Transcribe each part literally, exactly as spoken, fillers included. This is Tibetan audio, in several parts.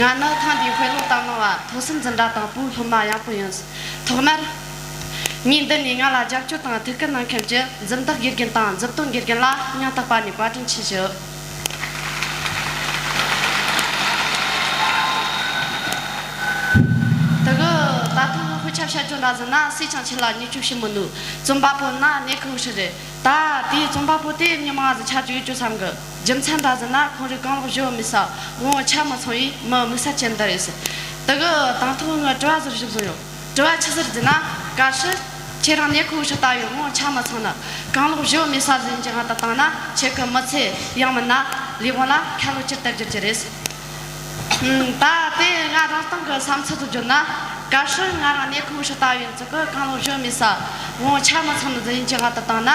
ང་ནི་ཐེངས་འདིའི་དཔེ་ཀློག་གཏམ་གླེང་བ་ཐོག་སེམས་འཛིན་གྲྭ་དང་པོའི་སློབ་མ་ཡང་པོ་ཡིན། ཐོག་མར། ངའི་མདུན་ནས་ང་ལ་རྒྱབ་སྐྱོར་དང་ཐུགས་ཁུར་གནང་མཁན་གྱི་འཛིན་བདག་དགེ་རྒན་དང་མཛུབ་སྟོན་དགེ་རྒན་ལ་སྙིང་ཐག་པ་ནས་བཀའ་དྲིན་ཆེ་ཞུ། དེ་གི་ད་ཐེངས་དཔེ་ཆ་བཤད་རྒྱུ་འདྲ་ཟིན་ན་སུས་ཀྱང་ཁྱེད་ལ་བརྙས་བཅོས་བྱེད་མི་ནུས། རྩོམ་པ་པོ་ན་ནེ་ཁོ་ཧུ་ཧྲི་རེད། ད་དེའི་རྩོམ་པ་པོ་དེ་མི་མང་ཟིག་ཆ་རྒྱུས་ཡོད་རྒྱུ་བསམ་གི། རྒྱུ་མཚན་འདྲ་ཟེར་ན་ཁོང་རིགས་གང་ལོག་བཞི་བོ་མེད་ས་དབང་བོ་ཆ་མི་ཚང་བའི་མི་དམིགས་བསལ་ཅན་འདི་རེད་ཟེར། དེ་གི་དང་ཐོག་ངས་དྲི་བ་ཟུར་ཞིག་བཟོ་ཡོང་། དྲི་བ་ཆི་ཟིག་ཟེར་ན། གལ་སྲིད་ཁྱེད་རང་ནེ་ཁོ་ཧུ་ཧྲི་ལྟ་བུའི་དབང་བོ་ཆ་མི་ཚང་ན། གང་ལོག་བཞི་བོ་མེད་ས་ཟིག་གི་ངང་དུ་བཏང་ན་ཁྱེད་ཀྱི་མི་ཚེ་ཡང་མིན་ན་ལས་དབང་ལ་ཁ་ལོ་ཅི་ལྟར་འགྱུར་རྒྱུ་རེད་ཟེར། ད་དེ་ང་རང་སྟེང་གི་བསམ་ཚུལ་དུ་བརྗོད་ན། གལ་སྲིད་ང་རང་ནེ་ཁོ་ཧུ་ཧྲི་ལྟ་བུའི་ཙི་གི་གང་ལོག་བཞི་མེད་ས་དབང་ཆ་མི་ཚང་ནི་འཛིན་གྱི་ང་དུ་བཏང་ན།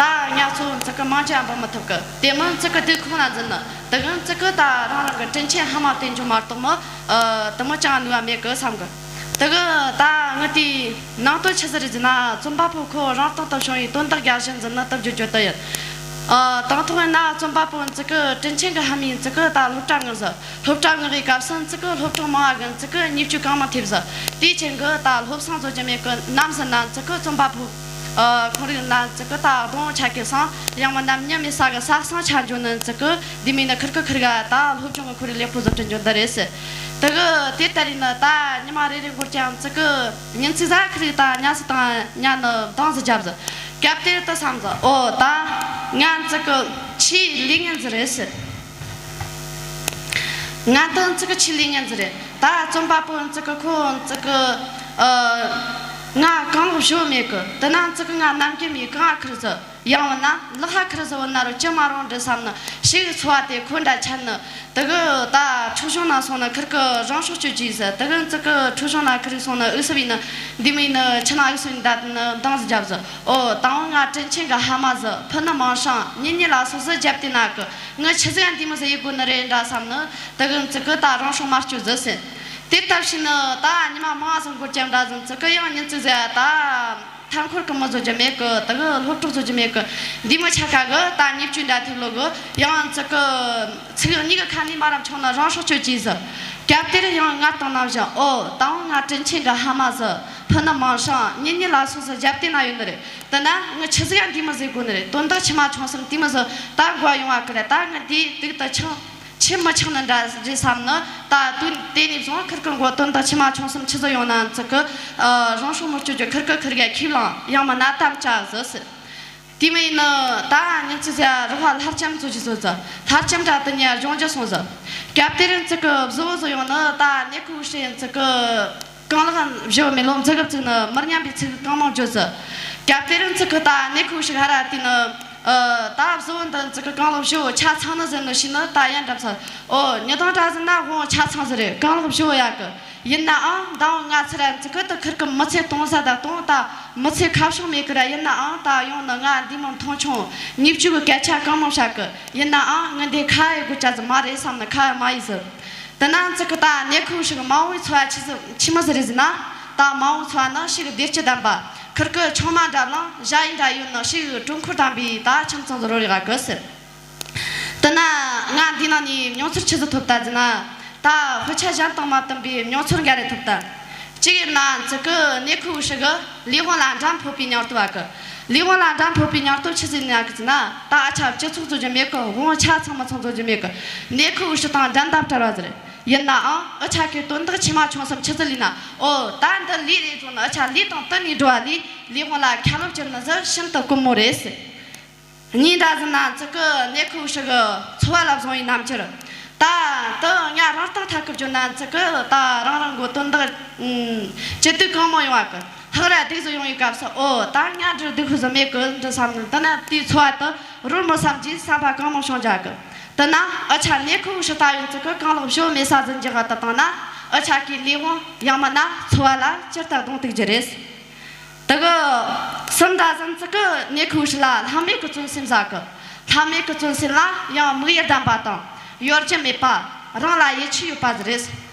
ད་ང་ཚོ་ཙི་གི་མང་ཆེ་འབུད་མི་ཐུབ་གི། དེ་མིན་ཙི་གི་དེ་ཁོང་ན་འཛིན་ནི་དེ་གིན་ཙི་གི་ད་རང་རང་གི་དྲིན་ཆེན་ཧ་མ་བསྟེན་རྒྱུ་མ་གཏོགས་མི་དེ་མོ་ཅང་ནུས་པ་མེད་གི་བསམ་གི། དེ་གི་ད་ངི་དེའི་ནང་དོན་ཆི་ཟིག་རེད་ཟེར་ན། རྩོམ་པ་པོ་ཁོ་རང་སྟེང་དུ་བྱུང་བའི་དོན་དག་རྒྱ་ཞིག་འཛིན་ནི་སྟབས་བསྒྱུར་རྒྱུ་དེ་ཡིན། དང་ཐོག་ཡིན་ན་རྩོམ་པ་པོ་ཙི་གི་དྲིན་ཆེན་གི་ཧ་མི་ཙི་གི་ད་སློབ་གྲྭ་ངི་ཟིག་སློབ་གྲྭ་ངི་གི་སྐབས་སུ་ཙི་གི་སློབ་གྲོགས་མང་བ་གི་ཙི་གི་བརྙས་བཅོས་གང་མང་ཐེབས་ཟིག་དེའི་རྐྱེན་གི་ད་སློབ་སྦྱོང་བཟོ་རྒྱུ་མེད་གི། ནམ་ཟིན་ན་ཙི་གི་རྩོམ་པ་པོ་ཁོང་རིགས་ན་ཙི་གི་ད་སྡོང་ཆ་གི་སང་ཡང་མིན་ན་མྱི་མེད་ས་གི་ས་སང་ཆ་འཇོག་ནི་ཙི་གི་འདི་མིན་ནི་ཁིར་གི་ཁིར་ག་ད་སློབ་སྦྱོང་གི་ཁོར་ཡུག་ལེགས་པོ་བཟོ་སྤྲོད་འཇོག་འདི་རེད་ཟེར། དེ་གི་དེ་ལྟར་ཡིན་ནི་ད་ཉི་མ་རེ་རེ་འགོར་ཀྱང་ཙི་གི་ཉིན་ཅིག་ཟ་ཁི་རིག་ད་ཉ་སི་དང་ཉ་ནི་བདང་ཟི་རྒྱབ་ཟི། སྐབས་དེར་དུ་བསམ་ཟི། ཨོ་ད་ང་ཙི་གི་ཆེས་ལས་ངན་ཟི་རེད་ཟེར། ང་དང་ཙི་གི་ཆེས་ལས་ངན་ཟི་རེད། ད་རྩོམ་པ་པོ་ཙི་གི་ཁོ་ཙི་གི་ཨ་ང་གང་ལོག་ཞོ་མེད་གི། དེ་ན་ཙི་གི་ང་ནམ་རྒྱུན་མི་གང་ཁིར་ཟི། ཡང་མིན་ན་ལག་ཧ་ཁིར་ཟི་བོ་ན་རུ་ཅི་མ་རུང་འདྲི་བསམ་ནི་ཞིག་འཚོ་བ་དེ་ཁོ་འདྲ་ཆད་ནི། དེ་གི་ད་ཁྲུ་གཞུང་ན་སོང་ན་ཁིར་གི་རང་སྲོག་གཅོད་ཀྱི་ཟི། དེ་གི་ཙི་གི་ཁྲུ་གཞུང་ན་ཁིར་སོང་ན་ཨུ་སི་བི་ནི་འདི་མི་ནི་ཆི་ན་ཨུ་སི་བི་ནི་ད་ནི་མདང་ཟི་རྒྱབ་ཟི། ཨོ་དང་བོ་ང་དྲིན་ཆེན་གི་ཧ་མ་ཟི་ཕུ་ནི་མང་ཤང་ཉིན་ཉིན་ལ་སོ་སོ་རྒྱབ་དེ་ན་གི་ངི་ཆི་ཟི་ཡང་འདི་མི་ཟི་ཡི་དགོས་ནི་རེད་འདྲ་བསམ་ནི། དེ་གི་ཙི་གི་ད་རང་སྲོག་མ་གཅོད་ཟི་ཟེར། དེ་ལྟ་བྱས་ནི་ད་ཉི་མ་མང་ཟིག་འགོར་ཀྱང་འདྲ་ཟིན་ཙི་གི་ཡང་ཉིན་ཙིག་ཟི་ད། མཐའ་འཁོར་གི་མི་བཟོ་རྒྱུ་མེད་གི། དེ་གི་སློབ་གྲོགས་བཟོ་རྒྱུ་མེད་གི། འདི་མི་ཆ་ཁ་གི་ད་བརྙས་བཅོས་འདྲ་ཐེབས་ལོ་གི། ཡང་ཙི་གི་ཚིག་གཉིས་གི་ཁ་ནས་མ་རབས་ཆུང་ན་རང་སྲོག་གཅོད་ཀྱིས་ཟི། སྐབས་དེར་ཡང་ང་དང་ནམ་བཞིན་ཨོ་དང་ང་དྲིན་ཆེན་གི་ཧ་མ་ཟི་ཕུ་ནི་མང་ཤང་ཉིན་ཉིན་ལ་སོ་སོ་རྒྱབ་དེ་ན་ཡོད་ནི་རེད། དེ་ན་ངི་ཆི་ཟིག་ཡང་འདི་མི་ཟེར་དགོས་ནི་རེད། དོན་དག་ཆི་མ་བྱུང་སམ་དེ་མི་ཟི་ད་འགོ་ཡོང་བ་གི་རེད། ད་ངི་འདི་དུག་ཏུ་ཆང་། ཆེ་མི་ཆགས་ནི་འདྲ་རེད་བསམ་ནི། ད་དུས་དེ་ནས་བཟུང་ཁིར་ཀི་མགོ་དོན་དག་ཆེ་མ་ཆུང་གསུམ་ཆི་ཟིག་ཡོང་ན་ཙི་གི་རང་སྲོག་མི་གཅོད་རྒྱུ་ཁིར་ཀི་ཁིར་ག་ཁས་བླངས། ཡང་མིན་ན་དམ་བཅའ་ཟི་ཟེར། དེ་མིན་ནི་ད་ཉིན་ཅི་ཟེར་རོགས་ལྷ་ལྕམ་བཟོ་རྒྱུ་བཟོ་ཟི། ལྷ་ལྕམ་འདྲ་དུ་ཉལ་སྦྱོང་རྒྱུ་སོང་ཟི། སྐབས་དེར་ཙི་གི་བཟོ་བོ་བཟོ་ཡོང་ནི་ད་ནེ་ཁུ་ཧྲི་ཡིན་ཙི་གི། རྐང་ལག་བཞི་བོ་མེ་ལོང་འཛི་གི་བཙུགས་ནི་མི་སྙམ་པའི་ཚིག་གང་མང་བརྗོད་ཟི། སྐབས་དེར་ཙི་གི་ད་ནེ་ཁུ་ཧྲི་ཧ་ར་དེ་ནི། ད་བཟོ་བོ་འདི་ཙི་གི་རྐང་ལག་བཞི་བོ་ཆ་ཚང་ནི་ཟེར་ནི་ཤི་ནི་ད་ཡན་འགྲམ་ས། ཨོ་ཉི་དང་འདྲ་ཟེར་ན་དབང་ཆ་ཚང་ཟི་རེད། རྐང་ལག་བཞི་བོ་ཡག་གི། ཡིན་ནའང་མདང་ང་ཚོ་ར་ཙི་གི་དུ་ཁིར་གི་མི་ཚེ་གཏོང་ས་ད་གཏོང་ད་མི་ཚེ་ཁ་བྱང་མེད་གི་ར། ཡིན་ནའང་ད་ཡོང་ནི་ང་འདི་མི་མཐོང་ཆུང་ཉིབ་ཅུ་གི་སྐད་ཆ་གང་མང་བཤད་གི། ཡིན་ནའང་ངི་འདི་ཁ་ཡི་དགོས་ཅག་ཟི་མ་རེད་བསམ་ནི་ཁ་ཡི་མ་ཡི་ཟི། དེ་ན་ཙི་གི་ད་ནེ་ཁུ་ཧྲི་གི་མ་འོངས་འཚོ་བ་ཆི་ཟི་ཆི་མི་ཟི་རེད་ཟེར་ན། ད་མ་འོངས་འཚོ་བ་ནི་ཞིག་བདེ་སྐྱིད་ལྡན་པ། ཁིར་གི་ཆུང་མ་འདྲ་བླངས་ཞ་ཡི་འདྲ་ཡོད་ནི་ཞིག་གྲོང་ཁུལ་དམ་པའི་ད་ཁྱིམ་ཚང་ཟི་རོ་རེ་ག་གི་ཟེར། དེ་ན་ང་འདི་ནང་ནས་མྱོང་ཚོར་ཆི་ཟི་ཐོབ་ད་ཟེར་ན། ད་དཔེ་ཆ་གཞན་དང་མ་བསྟུན་པའི་མྱོང་ཚོར་འགའ་རེ་ཐོབ་ད། གཅིག་ཡིན་ན་ཙི་གི་ནེ་ཁུ་ཧྲི་གི་ལས་དབང་ལ་འགྲན་ཕོད་པའི་སྙིང་སྟོབས་བ་གི། ལས་དབང་ལ་འགྲན་ཕོད་པའི་སྙིང་སྟོབས་ཆི་ཟིག་ཡིན་ན་གི་ཟེར་ན། ད་ཨ་ཆ་སྤྱི་ཚོགས་བཟོ་རྒྱུ་མེད་གི། དབང་ཆ་ཚང་མ་ཚང་བཟོ་རྒྱུ་མེད་གི། ནེ་ཁུ་ཧྲི་དང་འགྲན་ཟླ་བྲལ་བ་ཟེར། ཡིན་ནའང་ཨ་ཆ་གི་དོན་དག་ཆེ་མ་ཆུང་གསུམ་ཆི་ཟིག་ལས་ན། ཨོ་ད་འདི་ལས་རེད་བཟུང་ན་ཨ་ཆ་ལས་དང་བསྟུན་ནས་འགྲོ་བ་ལས་ལས་དབང་ལ་ཁ་ལོ་བསྒྱུར་ནི་ཟི་ཤིན་ཏུ་དཀོན་མོ་རེད་ཟེར། གཉིས་འདྲ་ཟེར་ན་ཙི་གི་ནེ་ཁུ་ཧྲི་གི་འཚོ་བ་ལ་བཟུང་བའི་རྣམ་འགྱུར། ད་དུ་ང་རང་སྟེང་ཐད་ཀི་བརྗོད་ན་ཙི་གི་ད་རང་རང་གི་དོན་དག་ཅི་སྡུག་གང་མང་ཡོང་བ་གི། ཧག་ར་སྡུག་ཟི་ཡོང་བའི་སྐབས་སུ་ཨོ་ད་ང་འདྲི་སྡུག་ཧུ་ཟི་མེད་གི་འདྲི་བསམ་ནི། དེ་ན་དེའི་འཚོ་བ་དུ་རོལ་མོ་བསམ་གྱིས་བསམ་པ་གང་མང་བྱུང་རྒྱུ་གི། དེ་ན་ཨ་ཆ་ནེ་ཁུ་ཧྲི་ལྟ་ཡོང་ཙི་གི་རྐང་ལག་བཞི་བོ་མེད་ས་ཟིན་གྱི་ཧ་ད་བཏང་ན་ཨ་ཆ་གི་ལས་དབང་ཡང་མིན་ན་འཚོ་བ་ལ་ཅི་ལྟར་གདོང་གཏུག་རྒྱུ་རེད། དེ་གི་གསུམ་ད་ཟིན་ཙི་གི་ནེ་ཁུ་ཧྲི་ལ་ལྷ་མེད་གི་བརྩོན་སེམས་ཟ་གི། ལྷ་མེད་གི་བརྩོན་སེམས་ལ་ཡང་དམིགས་ཡུལ་ལྡན་པ་དང་ཡོ་བྱད་མེད་པ། རང་ལ་ཡིད་ཆེས་ཡོད་པ་ཟིག་རེད།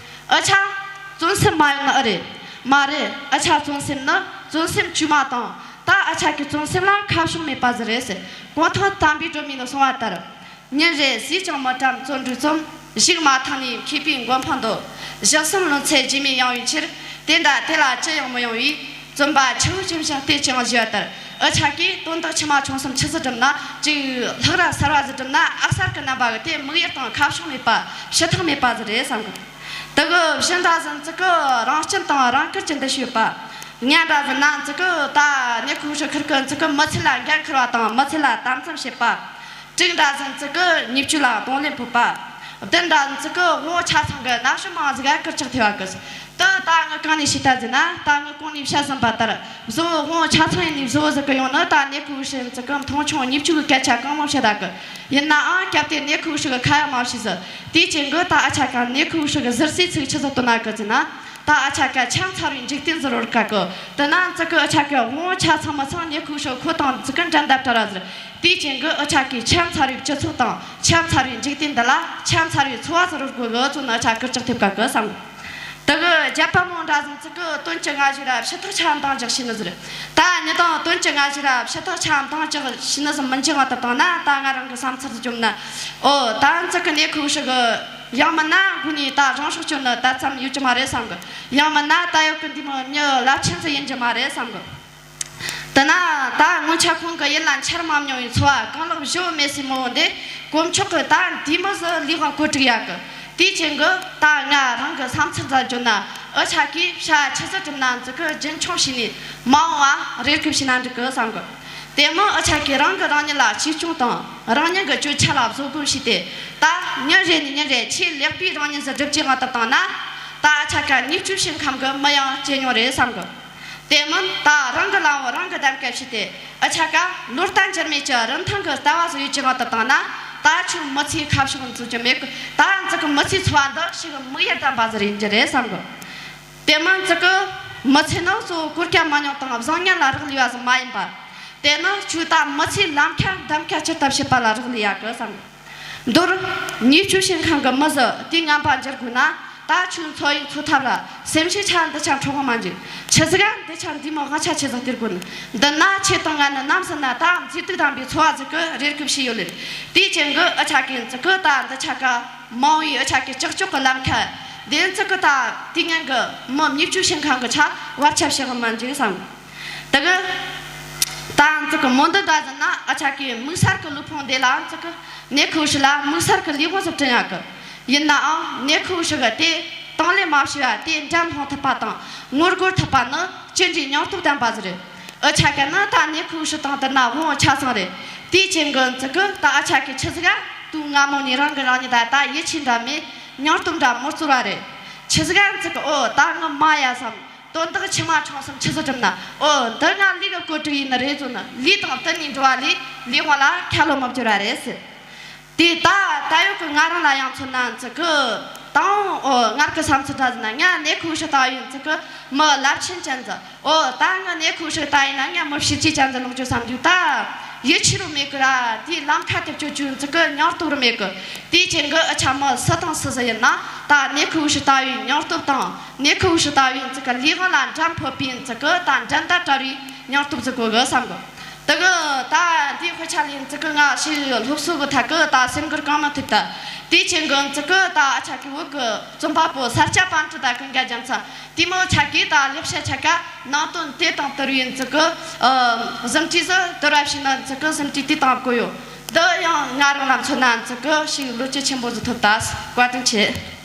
ཨ་ཆ་བརྩོན་སེམས་མ་ཡོང་ནི་ཨེ་རེད། མ་རེད། ཨ་ཆ་བརྩོན་སེམས་ནི་བརྩོན་སེམས་བཅོས་མ་དང་ད་ཨ་ཆ་གི་བརྩོན་སེམས་ལ་ཁ་བྱང་མེད་པ་ཟིག་རེད། གུང་ཐང་དམ་པའི་སྒྲོན་མེ་ནས་གསུངས་པ་ལྟར། ཉིན་རེ་ཟས་ཀྱང་མི་དྲན་བརྩོན་འགྲུས་རྩོམ། གཞུག་མ་ཐག་ནས་མཁས་པའི་མགོན་དཔུང་འདོད། ཞག་གསུམ་ལོན་ཚད་རྗེས་མའི་ཡང་བའི་ཕྱིར། དེ་འདྲ་དེ་ལ་ཅི་ཡང་མི་ཡོང་བའི། བརྩོན་པ་ཆུ་བོ་ཇི་བཞིན་བརྟས་ཀྱང་ཞུ་བ་ལྟར། འུ་ཅག་གིས་དོན་དག་ཆི་མ་ཆུང་གསུམ་ཆི་ཟིག་བསྒྲུབས་ན། ཅིག་ལྷག་ར་གསར་བ་ཟིག་བསྒྲུབས་ན། ཨ་གསར་གི་རྣམ་པ་གི་དེ་དམིགས་ཡུལ་དང་ཁ་ཕྱོགས་མེད་པ། ཕྱི་ཐག་མེད་པ་ཟིག་རེད་བསམ་གི། དེ་གི་བཞིན་འདྲ་ཟིག་ཅིག་གི་རང་སྐྱིད་དང་རང་དགར་གྱི་འདུ་ཤེས་ཡོད་པ། ལྔ་འདྲ་ཟིག་ན་ཅིག་གི་ད་ནེ་ཁུ་ཧྲི་ཁིར་གི་ཅིག་གི་མི་ཚེ་ལ་འགན་འཁུར་བ་དང་མི་ཚེ་ལ་དམ་བཙན་བྱེད་པ། དྲུག་འདྲ་ཟིག་ཅིག་གི་ཉེས་སྤྱོད་ལ་གདོང་ལེན་ཕོད་པ། བདུན་འདྲ་ཟིག་ཅིག་གི་དབང་བོ་ཆ་ཚང་གི་ན་གཞོན་མང་ཟིག་ག་སྐུལ་ལྕག་ཐེབས་པ་གི། དེ་ད་ངས་གང་ནས་ཤེས་ད་ཟེར་ན། ད་ངས་གོང་ནས་བཤད་ཟིན་པ་ལྟར། བཟོ་བོ་དབང་བོ་ཆ་ཚང་ཡིན་ནི་བཟོ་བོ་ཟིག་གི་ཡོང་ནི་ད་ནེ་ཁུ་ཧྲི་ཅིག་གི་མཐོང་ཆུང་ཉེས་སྤྱོད་གི་སྐད་ཆ་གང་མང་བཤད་ད་གི། ཡིན་ནའང་སྐབས་དེ་ནེ་ཁུ་ཧྲི་གི་ཁ་ཡ་མ་བྱས་ཟིག། དེའི་རྐྱེན་གི་ད་འུ་ཅག་ག་ནེ་ཁུ་ཧྲི་གི་ཟུར་ཟའི་ཚིག་ཆི་ཟིག་བཏོན་ན་གི་ཟེར་ན། ད་འུ་ཅག་ག་ཆ་མཚར་བའི་འཇིག་རྟེན་ཟིག་རོལ་ཁ་གི། དེ་ན་ཅིག་གི་འུ་ཅག་གི་དབང་བོ་ཆ་ཚང་མ་ཚང་ནེ་ཁུ་ཧྲི་ཁོ་དང་ཅིག་གི་འགྲན་ཟླ་བྲལ་བ་ཟིག། དེའི་རྐྱེན་གི་འུ་ཅག་གིས་ཆ་མཚར་བའི་སྤྱི་ཚོགས་དང་ཆ་མཚར་བའི་འཇིག་རྟེན་འདི་ལ་ཆ་མཚར་བའི་འཚོ་བ་ཟིག་རོལ་དགོས་གི་ཚོ་ནི་འུ་ཅག་སྐུལ་ལྕག་ཐེབས་ཁ་གི་བསམ། དེ་གི་བརྒྱད་པ་མོ་འདྲ་ཟིག་ཅིག་གི་དོན་གྱི་ང་ཞིག་ར་ཕྱི་ཐག་ཆ་འདང་རྒྱག་ཤེས་ནི་ཟིག། ད་ཉི་དང་དོན་གྱི་ང་ཞིག་ར་ཕྱི་ཐག་ཆ་འདང་རྒྱག་ཤེས་ནི་ཟིག་མི་འཇིག་བ་དེ་དང་ན། ད་ང་རང་གི་བསམ་ཚུལ་ཟིག་བཅོམ་ན། ཨོ་ད་ཅིག་གི་ནེ་ཁུ་ཧྲི་གི་ཡང་མིན་ན་སྒོ་ནས་ད་རང་སྲོག་གཅོད་ནི་ད་ཙམ་ཡོད་ཀྱི་མ་རེད་བསམ་གི། ཡང་མིན་ན་ད་ཡོད་གི་འདི་མོ་མྱི་རླབས་ཆེན་ཟིག་ཡིན་གྱི་མ་རེད་བསམ་གི། དེ་ན་ད་སྔོན་ཆད་ཁོང་གི་ཡིད་ལ་འཆར་མ་མྱོང་བའི་འཚོ་བ་གང་ལེགས་བཞོ་མེད་སའི་མི་བོ་འདི་དཀོན་མཆོག་གིས་ད་འདི་མོ་ཟིག་ལས་དབང་བཀོད་སྒྲིག་ཡག་གི། དེའི་རྐྱེན་གི་ད་ང་རང་གི་བསམ་ཚུལ་ཟིག་བརྗོད་ན། འུ་ཅག་གིས་བྱ་ཆི་ཟིག་བསྒྲུབས་ན་ཅིག་གི་རྒྱུན་འཁྱོངས་བྱས་ནས་མ་འོངས་པ་རེ་སྒུག་བྱས་ན་འགྲིག་གི་བསམ་གི། དེ་མིན་འུ་ཅག་གིས་རང་གིས་རང་ཉིད་ལ་གཅེས་སྐྱོང་དང་རང་ཉིད་ཀྱི་སྤྱོད་ཆ་ལ་བཟོད་སྒོམ་བྱས་ཏེ། ད་ཉིན་རེ་ནས་ཉིན་རེ་ཆེས་ལེགས་པའི་རང་ཉིད་ཟིག་སྒྲུབ་ཀྱི་ཡོང་དུས་དང་ན། ད་འུ་ཅག་ག་ཉེས་སྤྱོད་བྱེད་མཁན་གི་མི་ཡང་ཇེ་ཉུང་རེད་བསམ་གི། དེ་མིན་ད་རང་གི་ལམ་བུ་རང་གིས་གདམ་ག་བྱས་ཏེ། འུ་ཅག་ག་ལོ་ལྟར་འགྱུར་མེད་ཀྱི་རིན་ཐང་གི་ལྟ་བ་ཟིག་ཡོད་ཀྱི་ཡོང་དུས་དང་ན། ད་ཁྱོད་མི་ཚེའི་ཁ་ཕྱོགས་འཛུགས་རྒྱུ་མེད་གི། ད་ཅིག་གི་མི་ཚེའི་འཚོ་བ་འདི་ཞིག་དམིགས་ཡུལ་ལྡན་པ་ཟིག་ཡིན་རྒྱུ་རེད་བསམ་གི། དེ་མིན་ཅིག་གི་མི་ཚེ་ནི་གཙོ་བོ་གོ་སྐབས་མང་ཉུང་དང་བཟང་ངན་ལ་རག་ལས་པ་ཟིག་མ་ཡིན་པ། དེ་ནི་ཁྱོད་ད་མི་ཚེའི་ལམ་ཁ་གདམ་ག་ཅི་ལྟར་བྱེད་པ་ལ་རག་ལས་ཡག་གི་བསམ་གི། མདོར། ཉེས་སྤྱོད་བྱེད་མཁན་གི་མི་ཟིག་དུས་ངན་པ་འགྱུར་དགོས་ན། ད་ཁྱོད་འཚོ་ཡི་འཚོ་ཐབས་ལ་སེམས་ཤུགས་ཆ་འདི་ཆ་འཕྲོག་གི་མ་འཇུག། ཆི་ཟིག་ག་འདི་ཆ་འདི་མོ་དབང་ཆ་ཆེ་ཟིག་སྟེར་དགོས་ནི། འདི་ན་ཁྱེད་དང་ང་ནི་ནམ་ཟིག་ན་ད་མཛེས་སྡུག་ལྡན་པའི་འཚོ་བ་ཟིག་གི་རེ་སྒུག་བྱས་ཡོད་ལེ། དེའི་རྐྱེན་གི་འུ་ཅག་གིས་ཅིག་གི་ད་འདི་ཆ་ག་མ་འོངས་པའི་འུ་ཅག་གི་ལྕགས་ལྕོག་གི་ལམ་ཁ་འདི་ཅིག་གི་ད་དུས་ངན་གི་མི་ཉེས་སྤྱོད་བྱེད་མཁན་གི་ཆ་བར་ཆད་བྱེད་གི་མ་འཇུག་བསམ། དེ་གི་ད་ཅིག་གི་མོ་འདི་འདྲ་ཟིག་ན། འུ་ཅག་གིས་དམིགས་བསལ་གི་ལུས་ཕུང་འདི་ལ་ཅིག་གི་ནེ་ཁུ་ཧྲི་ལ་དམིགས་བསལ་གི་ལས་དབང་ཟིག་བསྐྲུན་ཡག་གི། ཡིན་ནའང་ནེ་ཁུ་ཧྲི་གི་དེ་དང་ལེན་མ་བྱས་པ་དེ་འགྲན་སློང་ཐུབ་པ་དང་ངོ་རྒོལ་ཐུབ་པ་ནི་ཅི་འདྲའི་སྙིང་སྟོབས་ལྡན་པ་ཟིག་རེད། འུ་ཅག་གི་ནི་ད་ནེ་ཁུ་ཧྲི་དང་བསྡུར་ན་དབང་བོ་ཆ་ཚང་རེད། དེའི་རྐྱེན་གི་ཅིག་གི་ད་འུ་ཅག་གིས་ཆི་ཟིག་ག་དུས་སྔ་མོ་ནས་རང་གིས་རང་ཉིད་ད་ད་ཡིད་ཆེས་འདྲ་མེད། སྙིང་སྟོབས་འདྲ་མི་ཚོར་བ་རེད། ཆི་ཟིག་ག་ཅིག་གི་ཨོ་ད་ངི་མ་ཡ་བསམ། དོན་དག་ཆི་མ་ཆུང་གསུམ་ཆི་ཟིག་བསྒྲུབས་ན། ཨོ་འདི་ང་ལས་ཀ་བཀོད་སྒྲིག་ཡིན་ནི་རེད་ཟེར་ནི། ལས་དང་བསྟུན་ནས་འགྲོ་བ་ལས་ལས་དབང་ལ་ཁ་ལོ་མི་བསྒྱུར་བ་རེད་ཟེར། དེ་ད་ད་ཡོད་གི་ང་རང་ལ་ཡང་མཚོན་ན་ཅིག་གི་དང་། ཨོ་ངར་གི་བསམ་ཚུལ་འདྲ་ཟིག་ན། ང་ནེ་ཁུ་ཧྲི་ལྟ་བུ་ཡིན་ཅིག་གི་མི་རླབས་ཆེན་ཅན་ཟིག། ཨོ་ད་ངི་ནེ་ཁུ་ཧྲི་ལྟ་ཡིན་ན་ང་མི་བྱས་རྗེས་ཅན་ཟིག་ལོག་རྒྱུ་བསམ་རྒྱུ་ད་ཡིད་ཆེས་རུ་མེད་གི་ར། དེའི་ལམ་ཁ་དེ་བཅོ་རྒྱུ་ཅིག་གི་སྙིང་སྟོབས་རུ་མེད་གི། དེའི་རྐྱེན་གི་འུ་ཅག་མི་སུ་དང་སུ་ཟིག་ཡིན་ན་ད་ནེ་ཁུ་ཧྲི་ལྟ་བུའི་སྙིང་སྟོབས་དང་། ནེ་ཁུ་ཧྲི་ལྟ་བུའི་ཅིག་གི་ལས་དབང་ལ་འགྲན་ཕོད་པའི་ཅིག་གི་ད་འགྲན་ཟླ་བྲལ་བའི་སྙིང་སྟོབས་ཟིག་དགོས་གི་བསམ་གི། དེ་གི་ད་འདིའི་དཔེ་ཆ་ལས་ཅིག་གི་ང་ཞིག་སློབ་གསོ་གི་ཐད་གི་ད་སེམས་འགུལ་གང་མ་ཐེབས་ད། དེའི་རྐྱེན་གི་ཅིག་གི་ད་འུ་ཅག་གི་བོད་གི་རྩོམ་པ་པོ་ས་སྐྱ་པཎྜི་ཏ་ཀུན་དགའ་རྒྱལ་མཚན་དེ་མོ་ཆ་གི་ད་ལེགས་བཤད་ཆ་ག་ནང་དོན་དེ་དང་བསྟུན་བའི་ཅིག་གི་ཨ་ཟིན་བྲིས་ཟིག་བསྡུར་བ་བྱས་ན་ཅིག་གི་ཟིན་བྲིས་དེ་དང་བཀོད་ཡོད། འདི་ཡང་ང་རང་ལ་མཚོན་ན་ཅིག་གི་ཞིག་བློ་སྐྱེད་ཆེན་པོ་ཟིག་ཐོབ་ད། བཀའ་དྲིན་ཆེ།